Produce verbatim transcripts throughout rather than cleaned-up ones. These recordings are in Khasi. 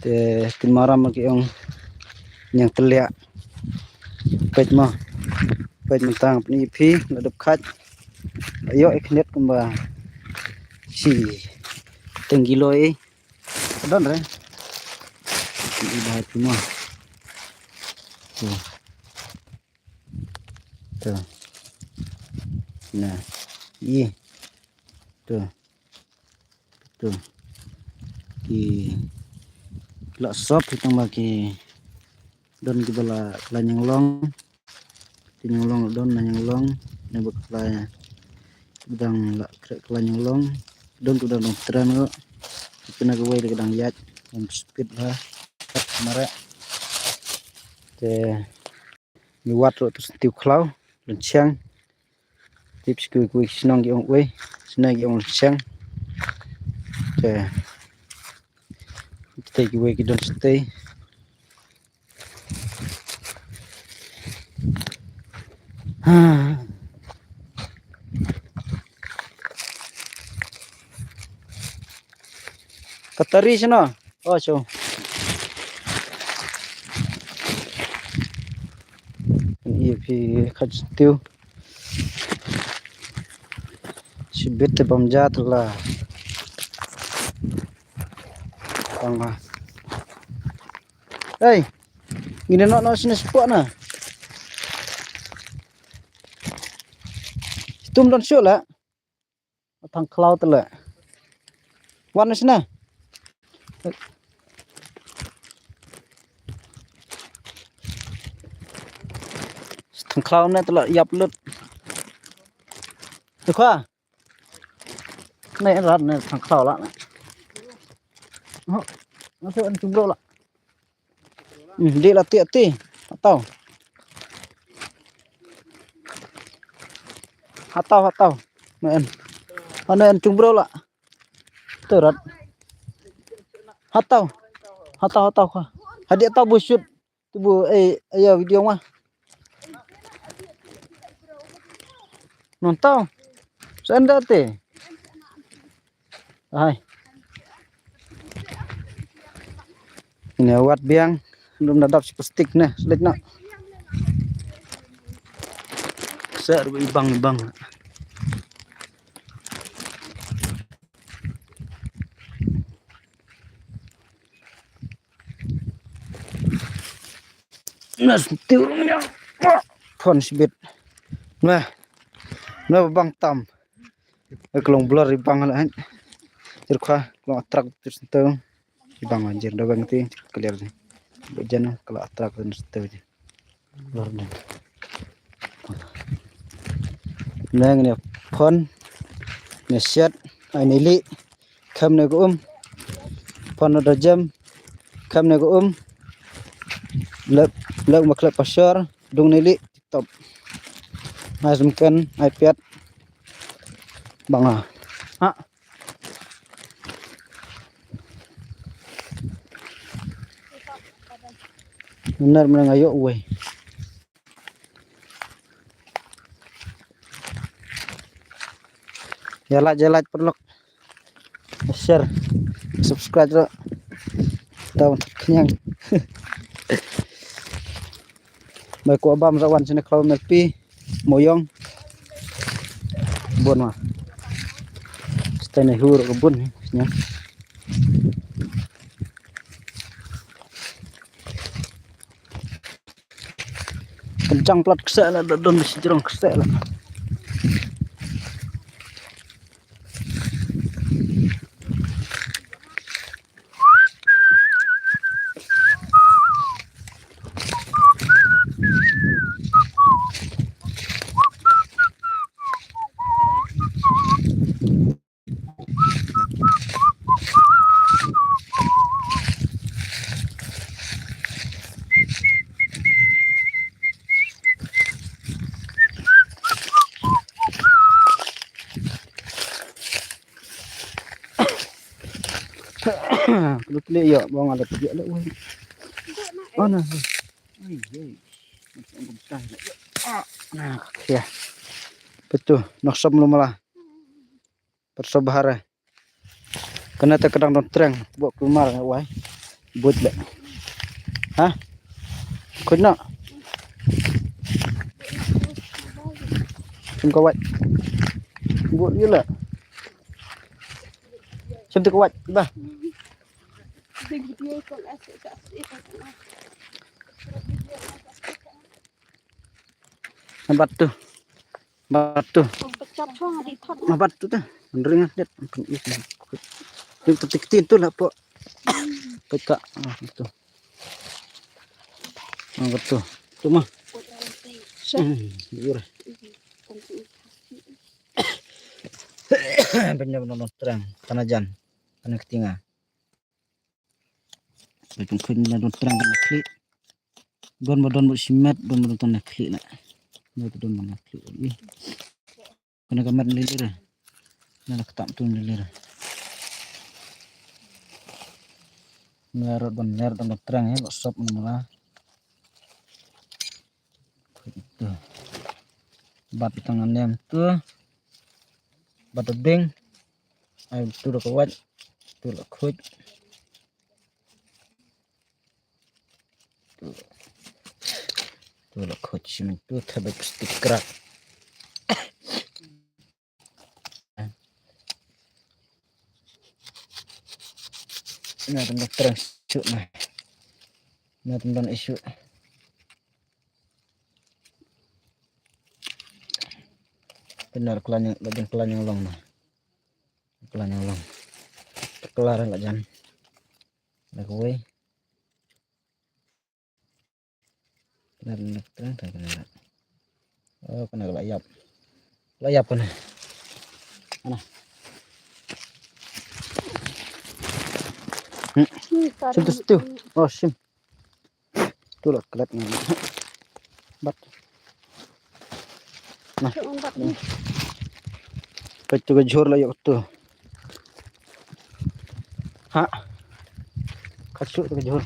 Te tin maram ki ong nyang tliak. Peit mo. Peit mo tang pni phi la dep khat. Yo ek net kumba si tenggi loi. Don re. Ni ba tu mo. Tu. Tu. Na. Ye. Tu. Tu. Ki la sop hi tang ba ki don ki ba la la nyang long. Ti nyang long don na nyang long ne ba la dang la krek la nyang long. Don tu dang dong tren ko. Kena ka wei dang yat dang speed ba. Mare. Te ni wat ro tu stiu klau. Lun chiang. Tip sku kui shnong ki ong wei. Shnong ki ong lun chiang. Te te ki wei ki don stay. Katari sino. Oh, so. Ni phi khat tiu. Sibit te bam jat la. Tang ha. Hey, ngin no no sini spot na. Tum don sio la. Thang klau tele. Wan sini. Thang klau ne tele yap lut. Tukha. Ne rat ne thang klau la. Ho. Nasi an chung bro la. Hmm, di la ti ti. Hatau. Hatau hatau. Ne en. Ane an chung bro la. Tu rat. Hatau. Hatau hatau kha. Hadi hatau bu shoot. Tu bu eh aya video ma. Nontau. Senda te. Hai. Ini awat biang. Belum dadap si plastik ne. Selit na. Ser ibang ibang. Nas tiur nya. Phon sibit. Nah. Nah bang tam. Klong blur bang la han. Jir kha klong atrak tu sentong. Bang jir da bang ti clear ni. Bajan klong atrak tu sentong. Neng ne phon ne siat ai ne li kam ne ko um phon ne da jam kam ne ko um lek lek maklek pasar dung ne li top ai semken ai piat banga ha. Benar menang ayo weh. Ya like, ya like paralok. Share, subscribe ro. Tau kenyang. Bai ku abam sa wan sini klau melpi moyong. Bun ma. Stay ne hur ke bun ni. Kencang plat kseh la, da don shi jrong kseh la. Lu pli ya bang ada pli ya le wei. Ana. Ai ai. Macam gumtai le. Ah, nah, ya. Betul, nak som lu malah. Persobahare. Kena te kedang don treng bok kumar wai. Buit leh. Ha? Khuid noh. Shim ka wait. Buit ïa leh. Shim tu ka wait. Bah. Bat tu. Bat tu. Bat tu tu. Ring ah, lihat. Ring tu tik tin tu lah pok. Peka. Ah, tu. Ah, bat tu. Tu mah. Hmm, liur. Bynta ba don trang. Tana jan. Tana ktinga. Ba tang khun na don trang na khlieh. Don ba don ba shimet, don ba don tang na khlieh la. Na don ba na khlieh. Ih. Kane ka met lilir. Na la ktam tu lilir. Na rot ban ler don trang eh, ba sop na mala. Khlieh tu. Bat tang anem tu. Bat ding. Ai tu la ka wait. Tu la khuid. Tu. Tu la khuid shimet tu thabek stick crack. Na tang da trang shu na. Na tang da issue. Kena klan yang, la jan klan yang long na. Klan yang long. Klar la jan. La kawei. Kena, kena, kena, kena. Oh, kena la ïap. La ïap kena. Ana. Hmm. Shim tu, shim tu. Oh, shim. Tu la klet ngan. Bat. Nah. Peit tu ka jhur la ïoh tu. Ha. Khat shuh tu ka jhur.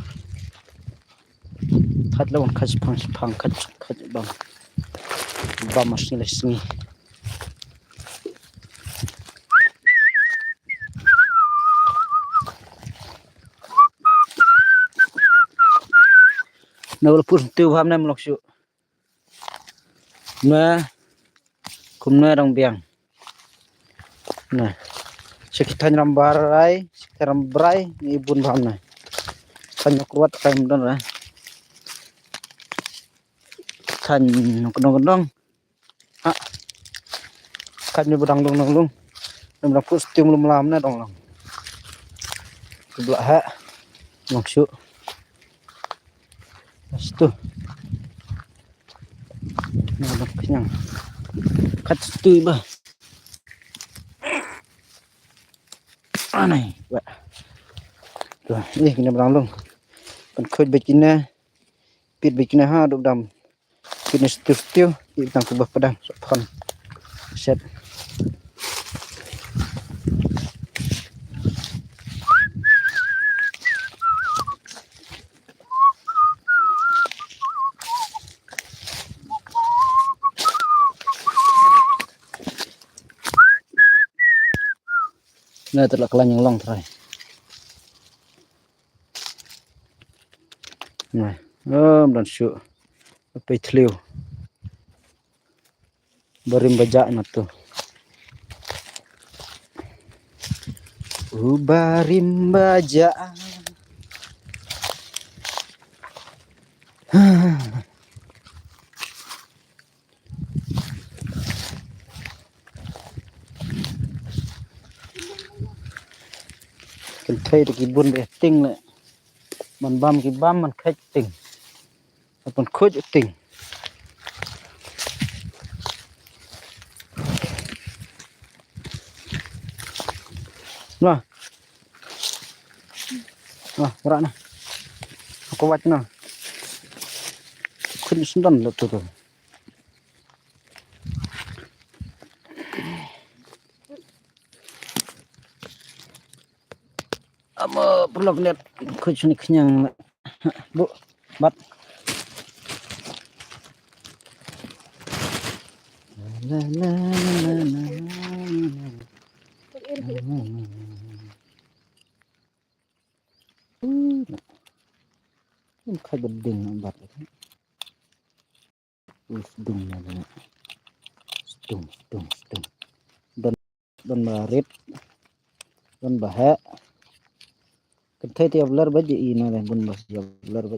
Khat la wan khat shipang shipang khat khat bam. Bam ma sngi la sngi. Na u la pus tu bam na mlok shuh. Na kumne dang biang. Na. Shi ki thaiñ rambrai, shi ki thaiñ rambrai, ngi bun bam na. Thaiñ nok ruat, thaiñ don ra. Thaiñ nok dong dong. Ha. Thaiñ ni ba dang dong dong dong. Dang dang pus tim lum lam na dong dong. Kebla ha. Nong shu. Mas tu. Nang dah kenyang. Kat situ bah. Anai, wah. Tu, eh, kena berang long. Kan khuid bait kena. Pit bait kena ha, duk dam. Kena situ-situ, eh, tang kubah padang, sok pan. Set. Na te la klan yang long trai. Na, um, dan shu. Apa tliu. Barim baja na tu. U barim baja. Kan thei da ki bun de ting le. Man bam ki bam man khet ting. Ban khuid ting. Nah. Nah, berat nah. Aku buat nah. Khuid sendal lah tu tu. Ama pulak net khuid sini kenyang. Bu, bat. La, la, la. Khat ba ding na bat. Ui, sdung na na. Sdung, sdung, sdung. Don, don ba rit. Don ba heh. Kynthei te ïa blur ba ji i na le bun ba ïa blur ba.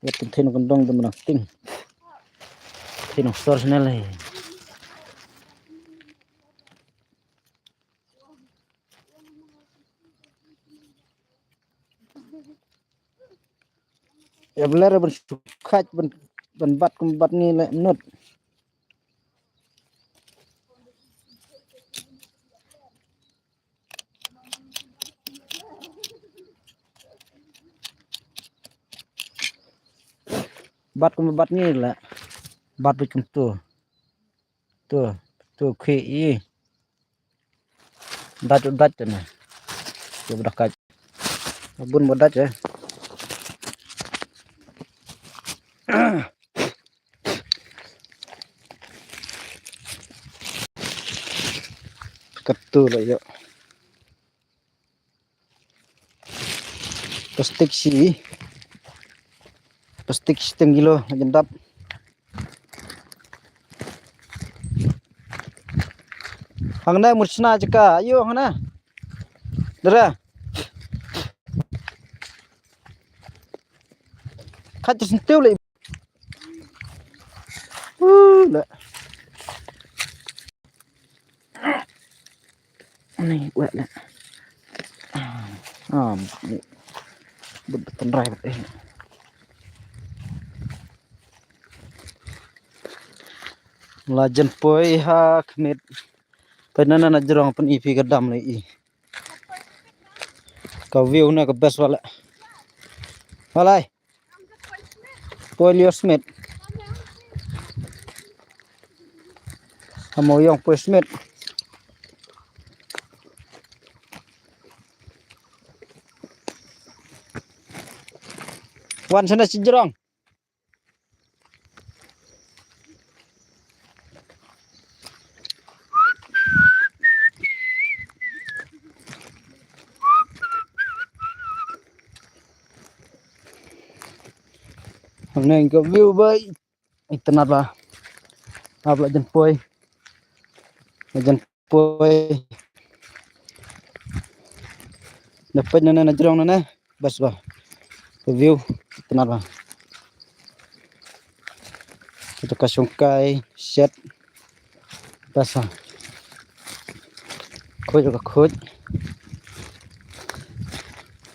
Ïa kynthei na kyndong don ba nang sting. Kynthei na sor sne le. Ïa blur ban shu khat ban, ban bat kum bat ngi le nut. Bat kum bat ngi le. Bat bit kum tu. Tu, tu khi i. Dat, dat ne. Tu ba da khat. Bun ba dat eh. Kat tu la ïa. Plastik shi. Plastik shi teng kilo jendap. Hangne murchna jaka, ayo hangne. Dara. Khat sentiw le. Uh, le. Ni wet le. Ah, ni. But tendrai but eh. La jan poi ha khmit. Pynana na jrong pyn i phi ka dam le i. Ka view na ka best wala. Walai. Poi Leo Smith. Amo yong poi Smith. Wan sana si jrong. Hangne ka view ba itynnad ba. Hap la jan poi. La jan poi. Na peit na na jrong na na. Bas ba. Ka view itynnad ba. Kita ka shongkai shet. Bas ba. Khuid ka khuid.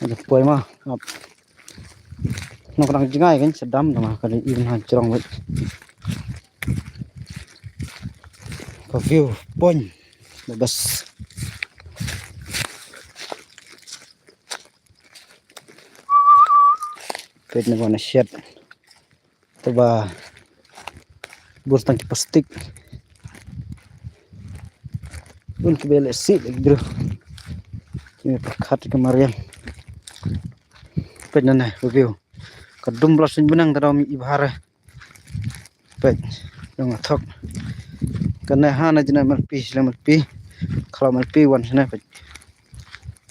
Ada poi ma. Ap. Nok rang jingai kan sedam nama kada irin ha jrong wet. Ka view point. Bas. Peit na ba na shet. Te ba bur tang ki plastik. Un ki bele si lagi bro. Ki me perkat ki marian. Peit na na view. Ka dum blas benang tadau mi ibhar. Peit, dang athok. Kane ha na jina malpi, sila malpi. Khala malpi wan sene peit.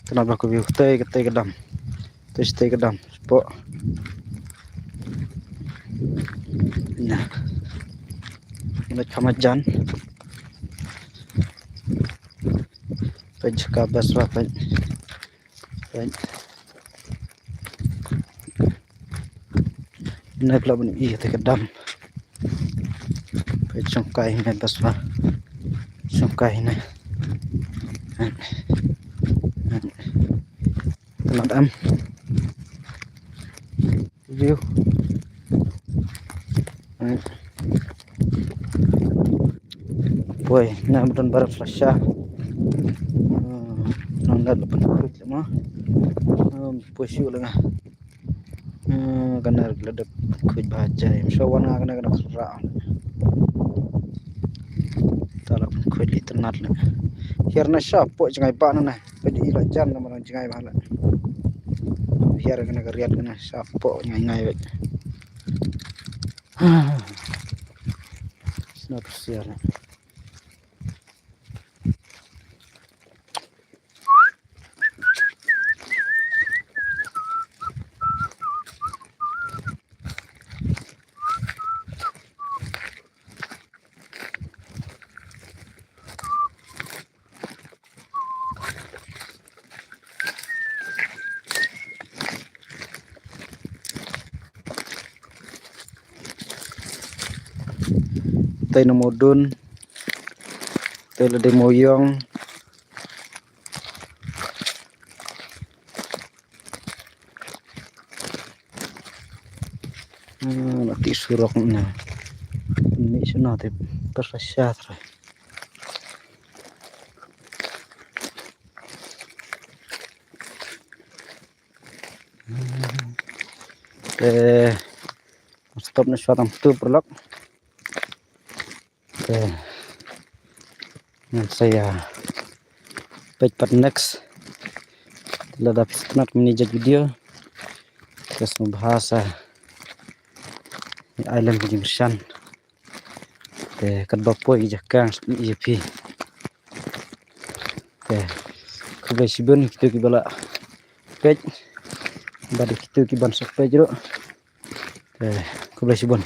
Tana ba ka view tei ka tei ka dam. Tei tei ka dam. Spo. Na. Ina kama jan. Peit ka bas ba peit. Peit. Nai pla bun i te ka dam. Peit shongkai ne bas ba. Shongkai ne. Peit. Peit. Tana dam. View. Poi, na ba don baraf slasha. Nang da lepas kuit lama. Poi shu langa. Kana la da kuit ba jai. Msa wan nga kana kana ra. Ta la kuit li ternat la. Hiar na sha po jangai ba na na. Peit i la jan na ma nang jingai ba la. Hiar kana ka riat kana sha po ngai ngai wet. Sna persiar na. Te na modun. Te la dei moyong. Hmm, la ti surok na. Ni suna te perasya trai. Te stop na shwa tam tu perlok. Te ngan sa ïa peit pat next. Te lada phi sngewtynnat mynne jait video, te sngewbha sa ïa ai lem ka jingkyrshan. Te katba poi ka jaka ngan sa pyni ïa phi. Te khublei shibun kito kiba la peit bad kito kiban sa peit ruh. Te khublei shibun.